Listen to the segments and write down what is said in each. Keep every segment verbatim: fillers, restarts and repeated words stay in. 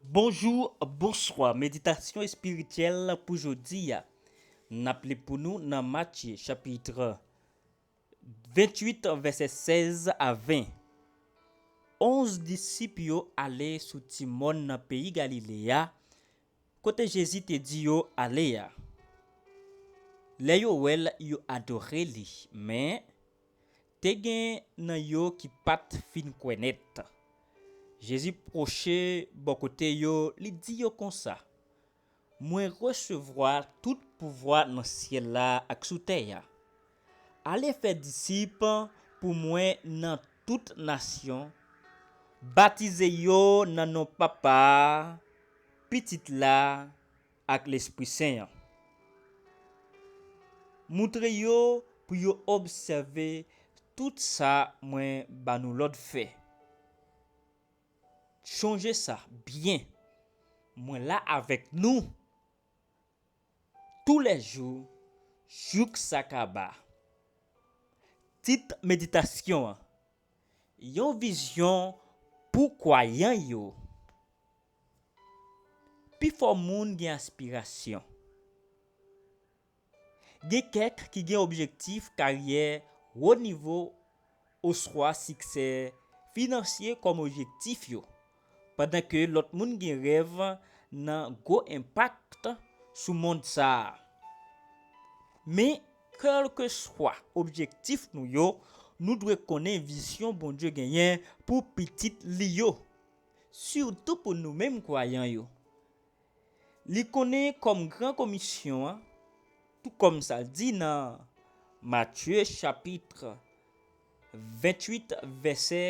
Bonjou, bonswa. Meditasyon espirityèl pou jodi a. N ap li pou nou nan Matye, chapit venntuit, vèsè sèz a ven. Onz disip yo ale sou ti mòn nan peyi Galile a, kote Jezi te di yo ale a. Lè yo wè l, yo adore li, men te gen nan yo ki pa t fin kwè nèt. Jezi pwoche bò kote yo, li di yo konsa: Mwen resevwa tout pouvwa nan syèl la ak sou tè a. Ale fè disip pou mwen nan tout nasyon, batize yo nan non Papa a, Pitit la, ak Lespri Sen an. Moutre yo pou yo obsève tout sa mwen ba nou lòd fè. Chonje sa byen, mwen la avèk nou toulèjou jouk sa kaba. Tit meditasyon an: Yon vizyon pou kwayan yo. Pifò moun gen aspirasyon. Gen kèk ki gen objektif karyè wo nivo oswa siksè finansye kòm objektif yo, pandan ke lòt moun gen rèv nan gwo enpak sou mond sa a. Men, kèlkeswa objektif nou yo, nou dwe konnen vizyon Bondye genyen pou pitit li yo, sitou pou nou menm kwayan yo. Li konnen kòm gran komisyon an, tou kòm sa l di nan Matye chapit venntuit, vèsè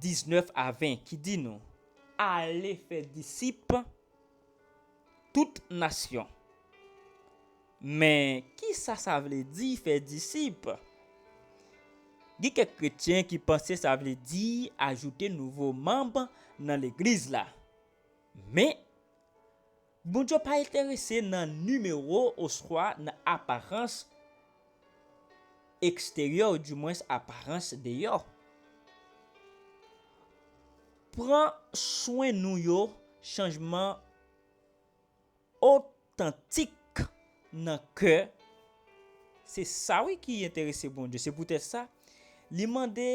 diznèf a ven, ki di nou: Ale fè disip tout nasyon. Men, kisa sa vle di fè disip? Gen kèk kretyen ki panse sa vle di ajoute nouvo manm nan legliz la. Men, Bondye pa enterese nan nimewo oswa nan aparans eksteryè, oudimwens aparans deyò. Pran swen nou yo, chanjman otantik nan kè, se sa wi ki enterese Bondye. Se poutèt sa, li mande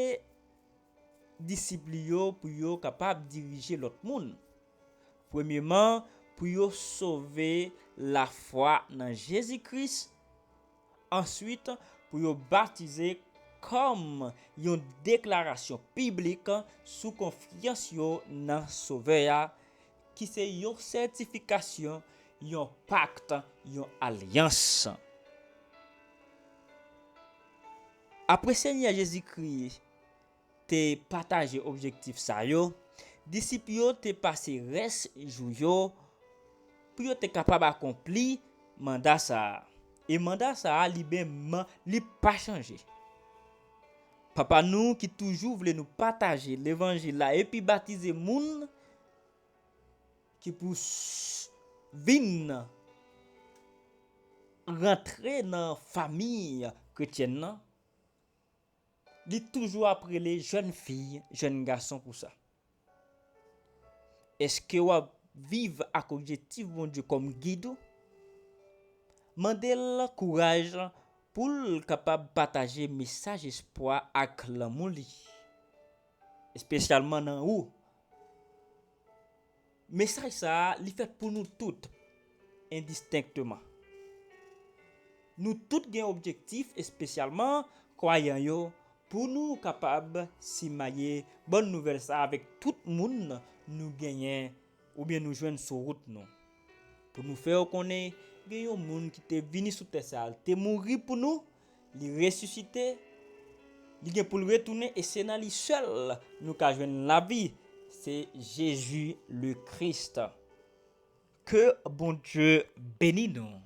disip li yo pou yo kapab dirije lòt moun. Premyeman, pou yo sove lafwa nan Jezi Kris. Answit, pou yo batize kòm yon deklarasyon piblik sou konfyans yo nan Sovè a, ki se yon sètifikasyon, yon pak, yon alyans. Apre Senyè Jezikri te pataje objektif sa yo, disip yo te pase rès jou yo pou yo te kapab akonpli manda sa a. E manda sa a, li menm, li pa chanje. Papa nou ki toujou vle nou pataje levanjil la epi batize moun ki pou s-, vin rantre nan fanmi kretyèn nan, li toujou ap rele jèn fi, jèn gason pou sa. Èske w ap viv ak objektif Bondye kòm gid ou? Mande l kouraj pou l kapab pataje mesaj espwa ak lanmou li, espesyalman nan ou. Mesaj sa a, li fèt pou nou tout, endistenkteman. Nou tout gen objektif, espesyalman kwayan yo, pou nou kapab simaye bòn nouvèl sa a avèk tout moun nou genyen oubyen nou jwenn sou wout nou. Pou nou fè yo konnen, gen yon moun ki te vini sou tè sa a, li te mouri pou nou, li resisite, li gen pou l retounen, e se nan li sèl nou ka jwenn lavi. Se Jezi le Kris. Ke Bondye beni nou.